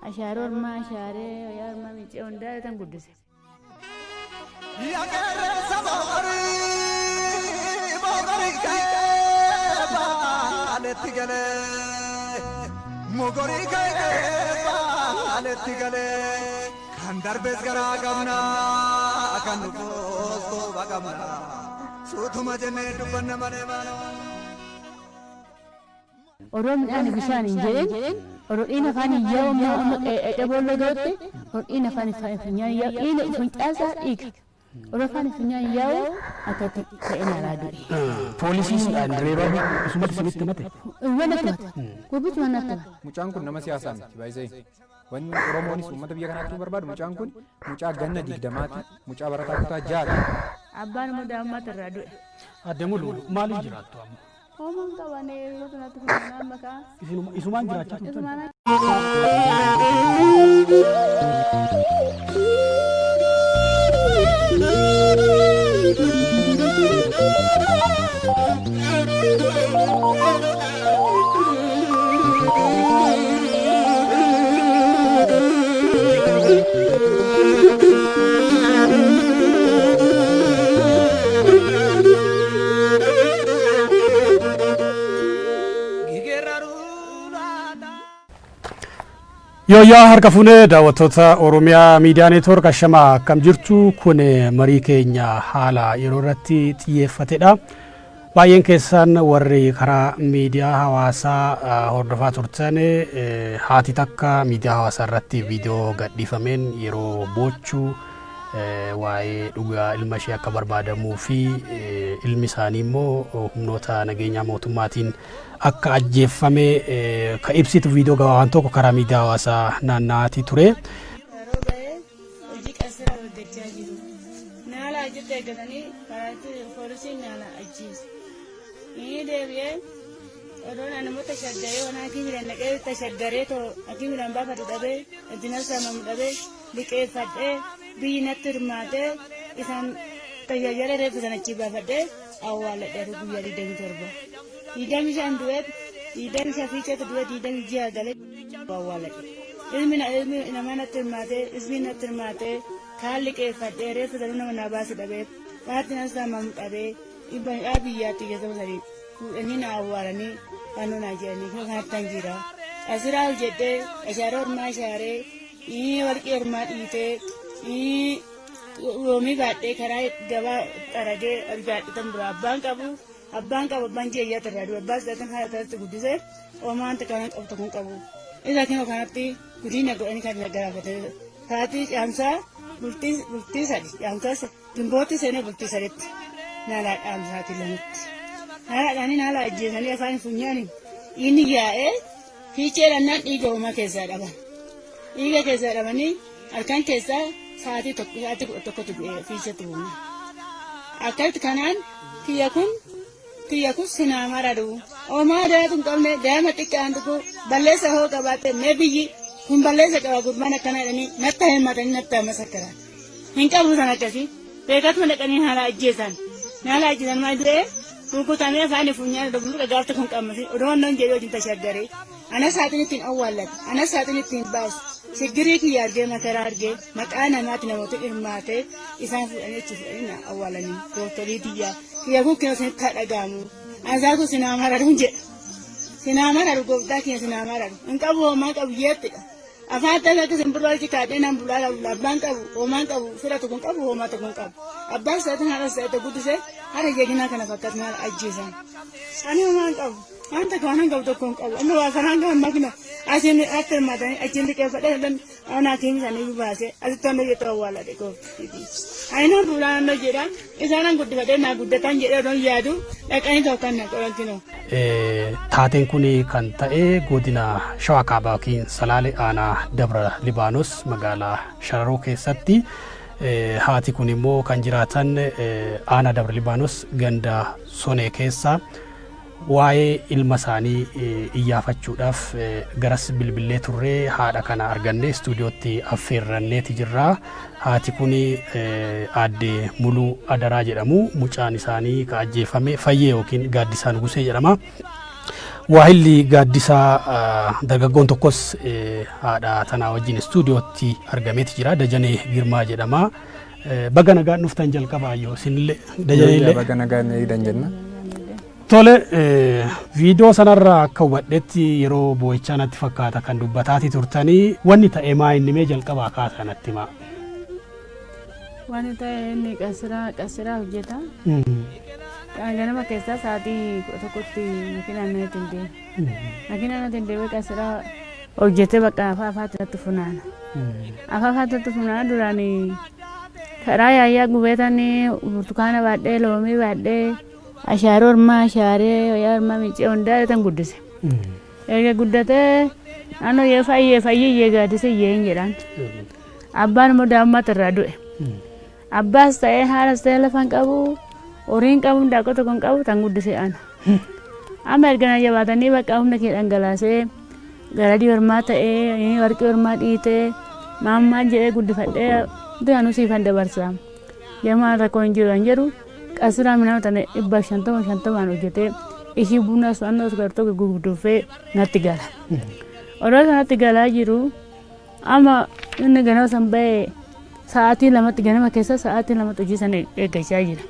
Ashaaree ormaa ashaaree wayyaa ormaa miicee hundaa tan guddise. Yaaqeerreessa boqorii boqorii ka'ee baaletti galee mogorii ka'ee baaletti galee kan darbes garaa qabnaa kan dhufus quba qabnaa suutuma jennee dubbanna malee maaloo. Odoo midhaan bishaan hin jedhin, odoo dhiina afaan hin yaa'u, amma amma qe'ee boolla ga'utti odoo dhiina afaan funyaan hin yaa'u, dhiina funcaasaa dhiiga. Odoo afaan funyaan hin yaa'u akkatti ta'e naalaa du'e. Poolisiin reebame isumatti isinitti himate. Waan natti himate. Gurbichi waan natti himate. Mucaan kun nama siyaasaa miti baay'isee. Wanni Oromoonis uummata biyya kanaatti barbaadu mucaan kun mucaa ganna 20ti, mucaa barataa kutaa 6ti. Abbaan immoo daa'imummaatti irraa du'e. Adde Muluu maaliin jiraattu amma? Homaan qaban yeroo sanatti funyaan makaa. Isumaan jiraachaa turtan? Isumaan. Yooyyaa harka fuunee daawwattoota Oromiyaa Miidiyaa Neetwoork, ashamaa, akkam jirtu? Kun marii keenya haala yeroo irratti xiyyeeffatedha. Baay'een keessan warri karaa miidiyaa hawaasaa hordofaa turtan, haati takka miidiyaa hawaasaa irratti viidiyoo gadhiifameen yeroo boochuu waa'ee dhugaa ilma ishee akka barbaadamuu fi ilmi isaanii immoo humnoota nageenyaa mootummaatiin akka ajjeeffame ka ibsitu viidiyoo gabaabaan tokko karaa miidiyaa hawaasaa naanna'aatii ture. Yeroo ba'ee hojii qasira hojjechaa jiru. Naala achitti eeggatanii karaatti poolisiin naala ajjeese. Inni deebi'ee odoo namoota shaggaree waan hakiimiidhaan dhaqee tashaggaree too hakiimiidhaan baafatu dhabee ittiin saamamu dhabee liqeeffadhee biyyi natti hirmaatee isaan tajaajila reeffa sana achi baafadhee awwaaladhee guyyaa 27. 25 du'ee, 25 fiicheetu du'ee, 26 galee awwaaladhe. Ilmi ilmi namaa natti hirmaatee, ismi natti hirmaatee, kaan liqeeffadhee reeffa sanuu nama naa baasu dhabee kaatti na saamamu dhabee dhibba biyyaatti geessama sadii fuudhanii na awwaalanii fannoo naa jedhanii kanatti kan jira. Asiraa hojjedhee ashaaree ormaa ashaaree, warqii ormaa dhiitee, loomii baadhee karaa gabaa xaragee argaadhe tan dura abbaan qabu. Abbaan qabu, abbaan jeeyyaa irraa du'e, abbaa isaatiin haadha isaatti guddisee homaa wanta kana qabdu kun qabu. Isa kinoo kanatti guddina godhanii kan garaafate. Sa'aatii caamsaa bultii 3, caamsaa gimbootti seenee bultii 3tti naalaa dhaamsaatii 2tti. Haalaadhaanii naala ajjeesanii afaan funyaanii inni yaa'ee fiichee dhannaan dhiiga homaa keessaa dhaban. Dhiiga keessaa dhabanii halkan keessaa sa'aatii 1, sa'aatii 11tti du'ee fiicheetti buune. Akkatti kanaan kiyya kun sinaa maradu. Homaa daatu hin qabne, daa'ima xiqqaan tokko balleessa hoo qabaatte mee biyyi kun balleessa qaba gurbaan akkana jedhanii natti himatanii natti masakkaran. Hin qabu sana akkasii. Beekatuma dhaqanii haala ajjeesan. Haala ajjeesan maal du'ee rukutamee afaan funyaan odoo gaafta kun qammasi odoo annan jedhee wajjin tashaggaree. Ana saaxin ittiin awwaallate. Ana saaxin ittiin baasu. Shiggirii kiyya argee, makaraa argee, maqaa namaatti namoota hirmaatee isaan fuudhanii achi fuudhanii na awwaalanii gooftolii biyyaa. Kiyya kun kiyya isinitti haa dhaga'amu. Ansaa kun sinaa mararu jedha. Sinaa mararu, gooftaa kiyya sinaa mararu. Hin qabu, homaa qabu jettidha. Afaan tasaa akka simbirroo achi kaadhee nan bulaa bulaa, abbaan qabu, homaan qabu, fira tokko hin qabu, homaa tokko hin qabu. Abbaan isaatiin haadha isaatti guddisee haadha jeginaa kana fakkaatu maal ajjeesan. Ani homaa hin qabu. Waan tokko waan hin qabu, tokko hin qabu. Amma waa kanaan gama makina asiin akka hirmaatanii achiin liqeeffadhee dan anaa keenya isaanii baasee asitti waan hojjetu awwaaladhe goofti. Ani nan bulaa nan hojjedha. Isaanan guddifadhee naa guddatan jedhee odoon yaadu dhaqanii tokko kan na qoran kinoo. Taateen kun kan ta'e godina Shawaa Kaabaa yookiin Salaale, aanaa Dabra Libaanos, magaalaa Shararoo keessatti. Haati kun immoo kan jiraatan aanaa Dabra Libaanos ganda Sonee keessa. Waa'ee ilma isaanii iyyaafachuudhaaf garas bilbillee turree haadha kana arganne istuudiyootti affeerranneeti jirra. Haati kun aadde Muluu Adaraa jedhamu. Mucaan isaanii ka ajjeefame Fayyee yookiin Gaaddisaa Nugusee jedhama. Waahilli Gaaddisaa dargaggoon tokkos haadha tanaa wajjin istuudiyootti argameeti jira. Dajanee Girmaa jedhama. Baga nagaan dhuftan jalqabaa yoo isinillee Dajaneellee. Baga nagaan eegdan jenna. Tole, viidiyoo sanarraa akka hubadhetti yeroo boo'ichaa natti fakkaata kan dubbataati turtanii. Wanni ta'e maa inni mee jalqabaa kaasaa natti himaa. Wanti ta'e inni qasiraa hojjeta. Ganama keessaa sa'aatii 11tti makiinaan natti hin deemu. Makiinaan natti hin deemee qasiraa hojjetee bakka afaa afaatti natti funaana. Afaa afaatti natti funaana. Duraan karaa yaayyaa gubeetan burtukaana baadhee, loomii baadhee, ashaaroo ormaa ashaaree, wayyaa ormaa miicee hundaa tan guddise. Erga guddatee naannoo yee fayyee fayyee gaaddisa iyyee hin jedhaan. Abbaan immoo daa'imummaatti irraa du'e. Abbaas ta'ee haadhas ta'ee lafa hin qabu, horii hin qabu, daaqqoo tokko hin qabu, tan guddise ana. Amma erga na jabaatanii bakka humna kee dhangalaasee garadii ormaa ta'ee warqii ormaa dhiitee maammaan jedhee guddifadhee duraanuu siifan dabarsa. Jamaan rakkoo hin jiru hin jedhu qasiraa minaa tana 150 50n hojjetee ishii buna so'annoo tokko gurguddufee natti gala. Odoo sanatti galaa jiru amma inni ganama san ba'ee sa'aatii 2tti, ganama keessa sa'aatii 2tti hojii sana eeggachaa jira.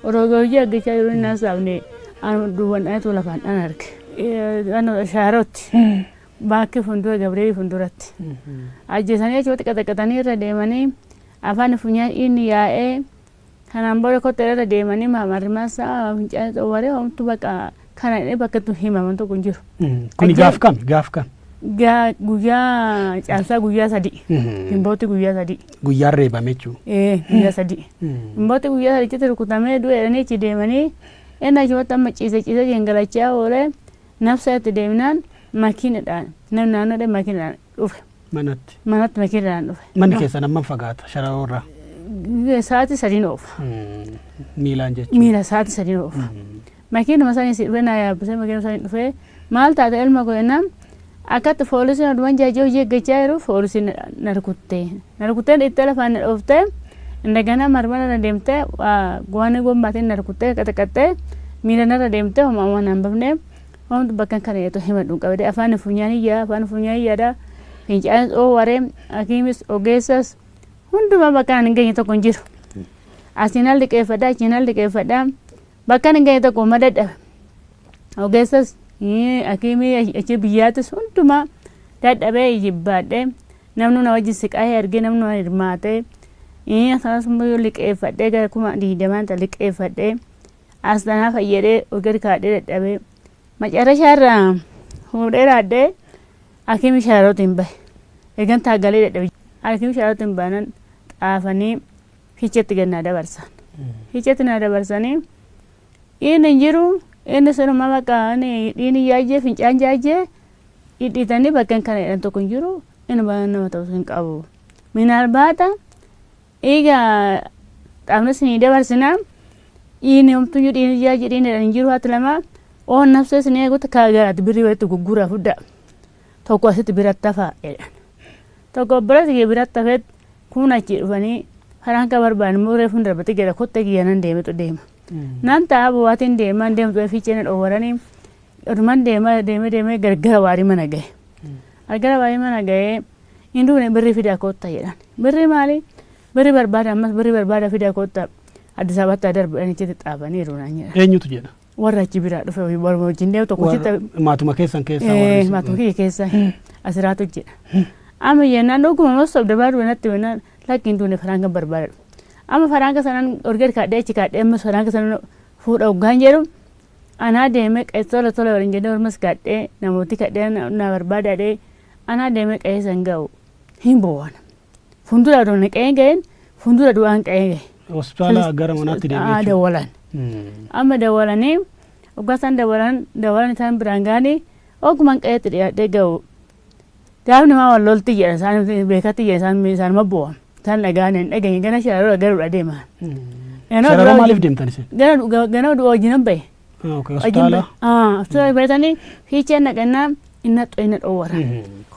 Odoo hojii eeggachaa jiru inni haasa'amne duwwan dhaatu lafaan dhan arge. Shaarotti baakki fuuldura Gabreelii fuulduratti. Ajjeesanii achumatti qaxaqaxanii irra deemanii afaan funyaan inni yaa'ee kanaan booda kottee irra deemanii marmaasaa fincaan xowwaree homtu bakka kana bakka itti himaman tokko hin jiru. Kuni gaaf kam gaaf kam? Guyyaa caamsaa guyyaa 3. Gimbootti guyyaa 3. Guyyaan reebame jechuudha. Ee, guyyaa 3. Gimbootti guyyaa sadiitti rukutamee du'eedhanii achi deemanii inni achumatti amma ciise ciise gangalachaa oolee nafsa itti deemnaan makiinadhaan namni naannoodhaan makiinadhaan dhufe. Manatti. Manatti makiinadhaan dhufe. Manni keessan hammam fagaata Shararoorraa? Sa'aatii 3 oofa. Miilaan jechuudha. Miila sa'aatii 3 oofa. Makiinuma sanii si dhufee na yaabbisee makiinuma sanii dhufee maal taate ilma koo jennaan akkatti poolisiin oduman jaajee hojii eeggachaa jiru poolisiin na rukuttee. Na rukuttee dhiittee lafaan na dhooftee indagana marmara na deemtee waan gombaatiin na rukuttee qaxaqaxxee miila narra deemtee homaa homaa naan bafnee homtu bakka kana jedhu himadhu qabadee afaan funyaan iyyaa afaan funyaan iyyaadha. Fincaanis dhoowwaree hakiimis ogeessas hundumaa bakka hin geenye tokko hin jiru. Asiin al liqeeffadha, achiin al liqeeffadha, bakka hin geenye tokko uma dadhabe. Ogeessas hakiimii achi biyyaattis hundumaa dadhabee jibbaadhee namni na wajjin siqaa'ee argee namni na hirmaatee akkasumas liqeeffadhee gara 20,000 ta'a liqeeffadhee as tanaa fayyadee gadi kaadhee dadhabee macarrashaa irraa fuudhee raadhee hakiimii shaarootiin bahe. Eegan taagalee dadhabe. Hakiimii shaarootiin baanan xaafanii fiicheetti gad naa dabarsan. Fiicheetti naa dabarsanii inni hin jiru, inni sunuma bakka inni yaajjee fincaan jaajjee dhidhiitanii bakka kana jedhan tokko hin jiru, inni nama ta'us hin qabu. Minaalbaata dhiiga xaafnis ni dabarsinaa dhiini homtuyyuu dhiini jaajjee dhiini jedhan hin jiru haati lama oon nafsee isin eegutti kaagaraati birrii walitti gurguraa fudhaa tokko asitti biratti hafaa jedhan. Tokko obboleessi kiyya biratti hafeet kun achi dhufanii faraanka barbaadan immoo reefuun darbatti gara kottee kiyya nan deemetu deema. Nan ta'a bu'aatiin deemaan deemtu fiichee na dhoowwaranii oduman deema deemee deemee gargara waarii mana gahe. Gargara waarii mana gahee hin duune birrii fidaa kotta jedhan. Birrii maali? Birrii barbaada ammas birrii barbaada fidaa kotta Addis Ababaatti darbu achitti xaafaniiru naan jedhan. Eenyutu jedha? Warra achi biraa dhufe warra wajjin deemu tokko achitti. Maatuma keessan keessaa warri. Maatuma kiyya keessaa asiraatu jedha. Amma jennaan dhuguma mos sobda baaduu natti jennaan lakki hin duune faraanka barbaadadhu. Amma faraanka sanaan orgee kaadhee achi kaadhee ammas faraanka sanaan fuudha hoggaan jedhu anaa deemee qe'ee tola tola waliin jedhee ormas kaadhee namooti kadhee na barbaadadhee anaa deemee qe'ee san ga'u hin boo'an. Fuuldura odoo na qe'ee ga'een fuuldura du'aan qe'ee ga'e. Hospitaala gara manaatti deemee jechuudha. Dawwalan. Amma dawwalanii hoggaa isaan dawwalan dawwalan isaan biraan ga'anii ogumaan qe'eetti dhiyaadhee ga'u. Gaafni maa wal lolti jedhan isaan beekatti jedhan isaan isaanuma boo'an. Isaan dhaga'an hin dhageenye gana shararoodha galuudha deeman. Shararoo maaliif deemtan isin? Gana du'a wajjinan bahe. Hospitaala? Hospitaala baratanii fiicheen dhaqannaa inna inna dhoowwara.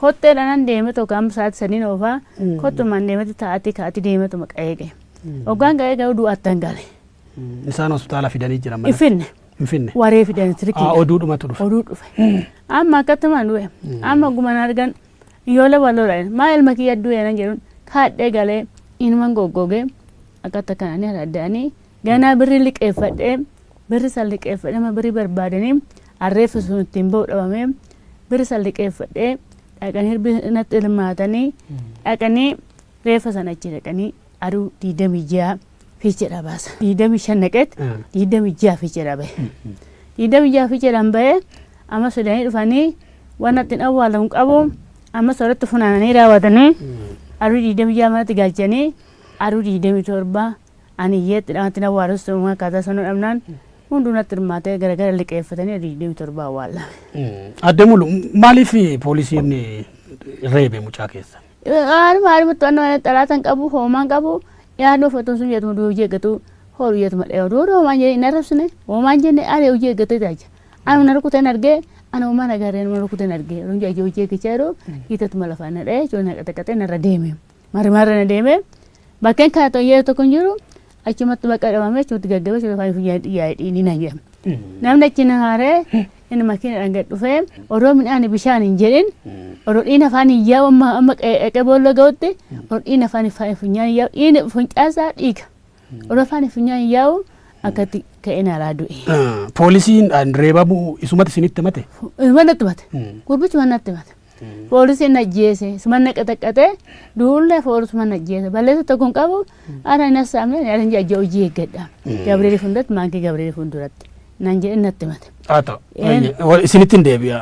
Kotteedhaan deeme tokko amma sa'aatii 3 oofaa kottumaan deemeti taa'atii ka'atii deemetuma qe'ee ga'e. Hoggaan qe'ee ga'u du'aatti gale. Isaan hospitaala fidanii jiran mana? Ifinne. Hin finne. Waree fidan sirkii. Oduudhumatu dhufe. Oduu dhufe. Amma akkattumaan du'e. Amma guman argan ijoollee walloodha. Maa ilma kiyya du'e nan jedhuun kaadhee galee inuman goggogee akkatti akkananii adda'anii ganaa birri liqeeffadhee, birri san liqeeffadhee, amma birri barbaadanii arreeffi sun ittiin ba'u dhabamee, birri san liqeeffadhee dhaqanii hirbi natti hirmaatanii dhaqanii reeffa sana achi dhaqanii aduu 26 fiicheedha baasa. 25 naqeet 26 fiicheedha bahe. 26 fiicheedhaan bahee amma sodanii dhufanii waan ittiin awwaalamu qabu amma soorratti funaananii raawwatanii aduu 26 manatti galchanii, aduu 27 ani iyyeetti ittiin awwaalus akkaataa sana dhabnaan hunduu natti hirmaatee garagara liqeeffatanii aduu 27 awwaalame. Adde Mulu, maaliif poolisiin reebe mucaa keessa? Haaluma haaluma to'annoo xalaatan qabu, hoomaan qabu, yaaduu fotoon sun jedhamu hojii eeggatu horii jedhuma dheeru dura hoomaan jedhee hin arrabsine, hoomaan jenne ani hojii eeggatee tajaajila. Ani na rukuteen argee, ani hoomaan agarree nama rukuteen argee yeroo hojii hojii eeggachaa yeroo hiitatuma lafaan na dha'ee jechuun na qaxaqaxee narra deeme. Marimarra na deeme, bakkeen kana ta'u tokko hin jiru, achumatti bakka dhabamee achumatti gaggabee achumatti afaan funyaan xiyyaa'ee dhiini na jedhame. Namni achi na haaree inni makiinadhaan gad dhufee odoo midhaan bishaan hin jedhin, odoo dhiina afaan hin yaa'u, amma amma qe'ee boolla ga'utti odoo dhiina afaan funyaan hin yaa'u, dhiini funcaasaa dhiiga. Odoo afaan funyaan hin yaa'u akkatti ka'ee naalaa du'e. Poolisiin reebamuu isumatti isinitti himate? Natti himate. Gurbichi natti himate. Poolisiin ajjeese, suma qaxaqqatee duullee poolisuma ajjeese, balleessa tokko hin qabu, ana hin hassaamne, ani jajja hojii eeggadha. Gabriel fuulduratti, maankii Gabriel fuulduratti nan jedhe natti himate. Haa ta'u. Isinitti hin deebi'a,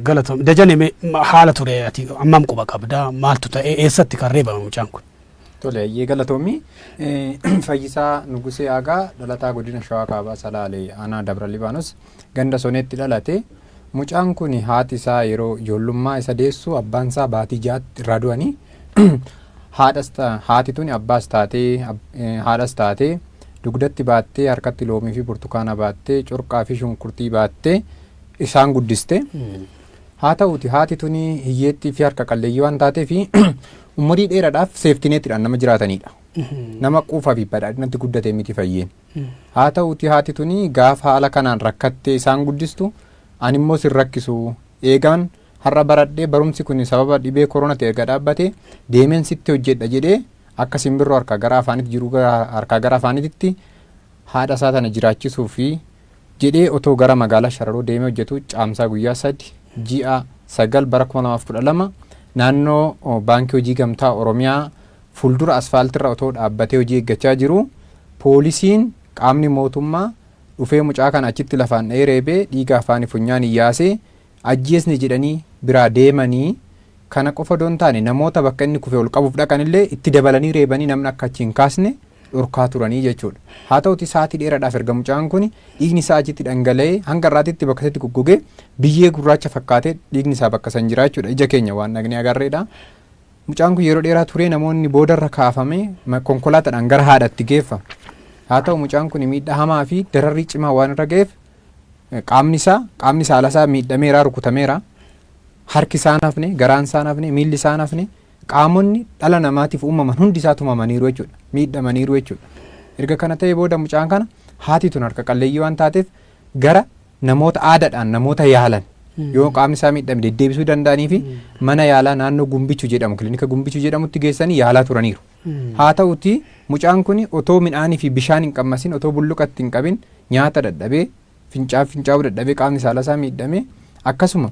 galatoom. Dajane, haala ture ati ammam quba qabda? Maaltu ta'e? Eessatti kan reebame mucaan kun? Tole, ayyee, galatoomi. Fayyisaa Nugusee Aagaa dhalataa godina Shawaa Kaabaa Salaalee aanaa Dabra Libaanos ganda Soneetti dhalate. Mucaan kun haati isaa yeroo ijoollummaa isa deessu abbaan isaa baatii 6tti irraa du'anii, haati tuni abbaas taatee haadhas taatee dugdatti baattee, harkatti loomii fi burtukaana baattee, corqaa fi shunkurtii baattee isaan guddiste. Haa ta'uti, haati tuni hiyyeettii fi harka qalleeyyii waan taateef umurii dheeraadhaaf safety netiidhaan nama jiraatanidha. Nama quufaa fi badhaadhinatti guddate miti Fayyeen. Haa ta'uti, haati tuni gaafa haala kanaan rakkattee isaan guddistu, ani immoo sin rakkisu, eegaan har'a baradhee barumsi kun sababa dhibee koronaa erga dhaabbate deemeen sitti hojjedha jedhee akka simbirroo harkaa gara afaanitti jiru harkaa gara afaanitti haadha isaa tana jiraachisuu fi jedhee otoo gara magaalaa Shararoo deemee hojjetu, caamsaa guyyaa 3 ji'a 9 bara 2012 naannoo Baankii Hojii Gamtaa Oromiyaa fuuldura asfaaltirra otoo dhaabbatee hojii eeggachaa jiru poolisiin qaamni mootummaa dhufee mucaa kana achitti lafaan dha'ee reebee dhiiga afaanii funyaan yaasee ajjeesne jedhanii biraa deemanii, kana qofa odoo hin taane namoota bakka inni kufe ol qabuuf dhaqanillee itti dabalanii reebanii namni akka achi hin kaasne dhorkaa turanii jechuudha. Haa ta'uti, sa'aatii dheeraadhaaf erga mucaan kun dhiigni isaa achitti dhangala'ee hanga irraatitti bakka isaatti goggogee biyyee gurraacha fakkaatee dhiigni isaa bakka san jira jechuudha. Ija keenya waan dhaqnee agarreedha. Mucaan kun yeroo dheeraa turee namoonni boodarra kaafamee konkolaataadhaan gara haadhatti geeffama. Haa ta'u, mucaan kun miidhaa hamaa fi dararrii cimaa waan irra ga'eef qaamni isaa, qaamni saala isaa miidhameera, rukutameera. Harki isaa hafne, garaan isaa hafne, miilli isaa hafne, qaamonni dhala namaatiif uumaman hundi isaa tumamaniiru jechuudha. Miidhamaniiru jechuudha. Erga kana ta'e booda mucaan kana haati tun harka qalleeyyii waan taateef gara namoota aadaadhaan namoota yaalan yoo qaamni isaa miidhame deddeebisuu danda'anii fi mana yaalaa naannoo Gumbichu jedhamu, kilinika Gumbichu jedhamutti geessanii yaalaa turaniiru. Haa ta'uti, mucaan kun otoo midhaanii fi bishaan hin qammasin, otoo bulluqatti hin qabin, nyaata dadhabee, fincaa'uu dadhabee, qaamni saala isaa miidhame, akkasuma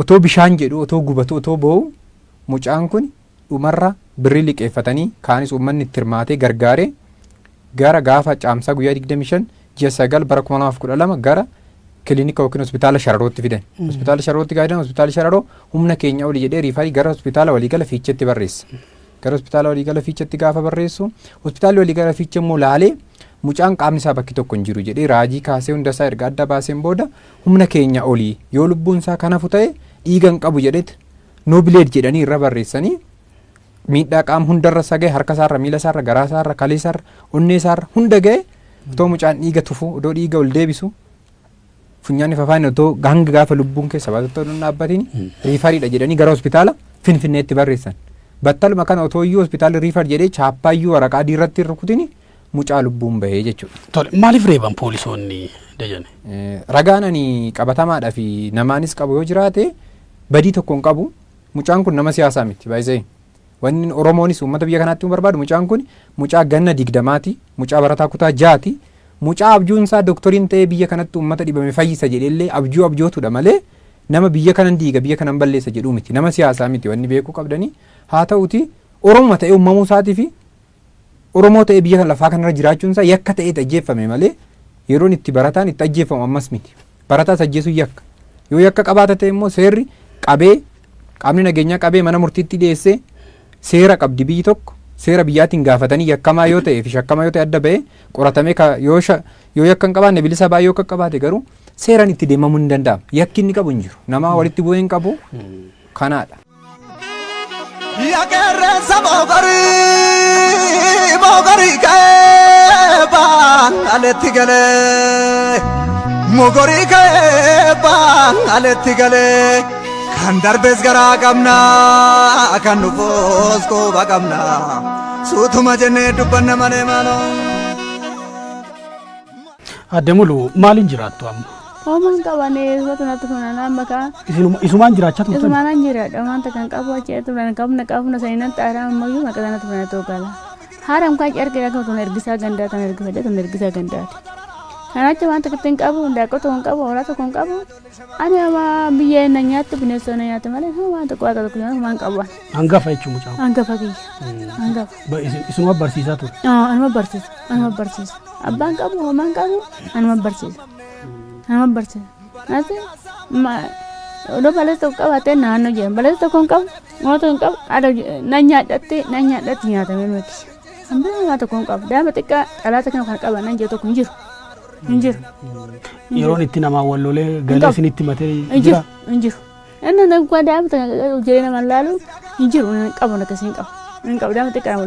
otoo bishaan jedhu, otoo gubatu, otoo boo'u, mucaan kun dhumarra birrii liqeeffatanii kaanis uummanni itti hirmaatee gargaaree gara gaafa caamsaa guyyaa 25 ji'a 9 bara 2012 gara kilinika yookiin hospitaala Shararootti fidan. Hospitaala Shararootti gaafa hospitaala Shararoo humna keenya oli jedhee refer gara hospitaala waliigala Fiicheetti barreessa. Gara hospitaala waliigala Fiicheetti gaafa barreessu, hospitaalli waliigala Fiichee immoo laalee mucaan qaamni isaa bakki tokko hin jiru jedhee raajii kaasee hunda isaa erga adda baaseen booda humna keenya olii, yoo lubbuun isaa kanafu ta'e dhiiga hin qabu jedheet no bleed jedhanii irra barreessanii, miidhaa qaama hundarra isa gahe, harka isaarra, miila isaarra, garaa isaarra, kalee isaarra, onnee isaarra hunda gahe, otoo mucaan dhiiga tufu, otoo dhiiga ol deebisu, funyaan ifa afaan otoo hanga gaafa lubbuun keessa baatutti otoo hin dhaabbatiin referiidha jedhanii gara hospitaala Finfinneetti barreessan. Battaluma kana otoo iyyuu hospitaalli refer jedhee chaappaayyuu waraqaa adii irratti hin rukutini Mucaa lubbuun bahee jechuudha. Tole, maaliif reeban poolisoonni, Dajane? Ragaan ani qabatamaadhaa fi namaanis qabu yoo jiraate, badii tokko hin qabu. Mucaan kun nama siyaasaa miti baay'isee. Wanni Oromoonis uummata biyya kanaatti barbaadu, mucaan kun mucaa ganna 20ti, mucaa barataa kutaa 6ti, mucaa abjuun isaa dooktoriin ta'ee biyya kanatti uummata dhibame fayyisa jedheellee abjuu abjootudha malee nama biyya kanan diiga, biyya kanan balleessa jedhuu miti. Nama siyaasaa miti wanni beekuu qabdanii. Haa ta'uti, Oromuma ta'ee uumamuu isaatii fi Oromoo ta'ee biyya kan lafaa kanarra jiraachuun isaa yakka ta'ee ajjeeffame malee yeroon itti barataan itti ajjeeffamu ammas miti. Barataas ajjeesuun yakka. Yoo yakka qabaata ta'e immoo seerri qabee, qaamni nageenyaa qabee mana murtiitti dhiyeessee, seera qabdi biyyi tokko, seera biyyaatiin gaafatanii yakkamaa yoo ta'e fi shakkamaa yoo ta'e adda ba'ee qoratamee yoo yakka hin qabaanne bilisa baay'ee, yoo akka qabaate garuu seeraan itti deemamuu hin danda'ama. Yakki inni qabu hin jiru. Nama walitti bu'ee hin qabu. Kanaadha. Yaqeerrensa moogarii moogarii ka'ee baaletti galee, mogorii ka'ee baaletti galee, kan darbes garaa qabnaa, kan dhufus quba qabnaa, suutuma jennee dubbanna malee maaloo. Adde Mulu, maaliin jiraattu amma? Homaan qabanii isuma natti funaanaa maqaa. Isumaan jiraachaa turtan? Isumaan jiraadha, wanta kan qabu achi turan qabna qabna saninan xaaraa ammayyuu maqaa sanatti funaanaa gala. Haram kan carqee akka tun ergisaa gandaa tan ergifadhe, tun ergisaa gandaati. Kanacha wanta tokko hin qabu, ndaaqoo tokko hin qabu, hoolaa tokko hin qabu. Ani ama biyya na nyaattu, bineensota na nyaatu malee waan tokko waaqa tokko homaan qabu. Hangafa jechuun mucaan? Hangafa kiyya. Hangafa. Isinuma barsiisaa ture? Anuma barsiisa. Anuma barsiisa. Abbaan qabu, homaan qabu, anuma barsiisa. Anuma barsiisa. Natti odoo baleessa tokko qabaatee naannoo jedhan, baleessa tokko hin qabu, waan tokko hin qabu, haadha nan nyaadhatti, nan nyaadhatti nyaatamee nuti. Hambira waan tokko hin qabu. Daa'ima xiqqaa xalaata kana kan qaban nan jedhu tokko hin jiru. Hin jiru. Yeroon itti namaa wal lolee galee isinitti matee Hin jiru. jira? Hin jiru. Inni daa'ima xiqqaa jireenya nama laalu hin jiru, hin qabu, akkasii hin qabu. Hin qabu daa'ima xiqqaa.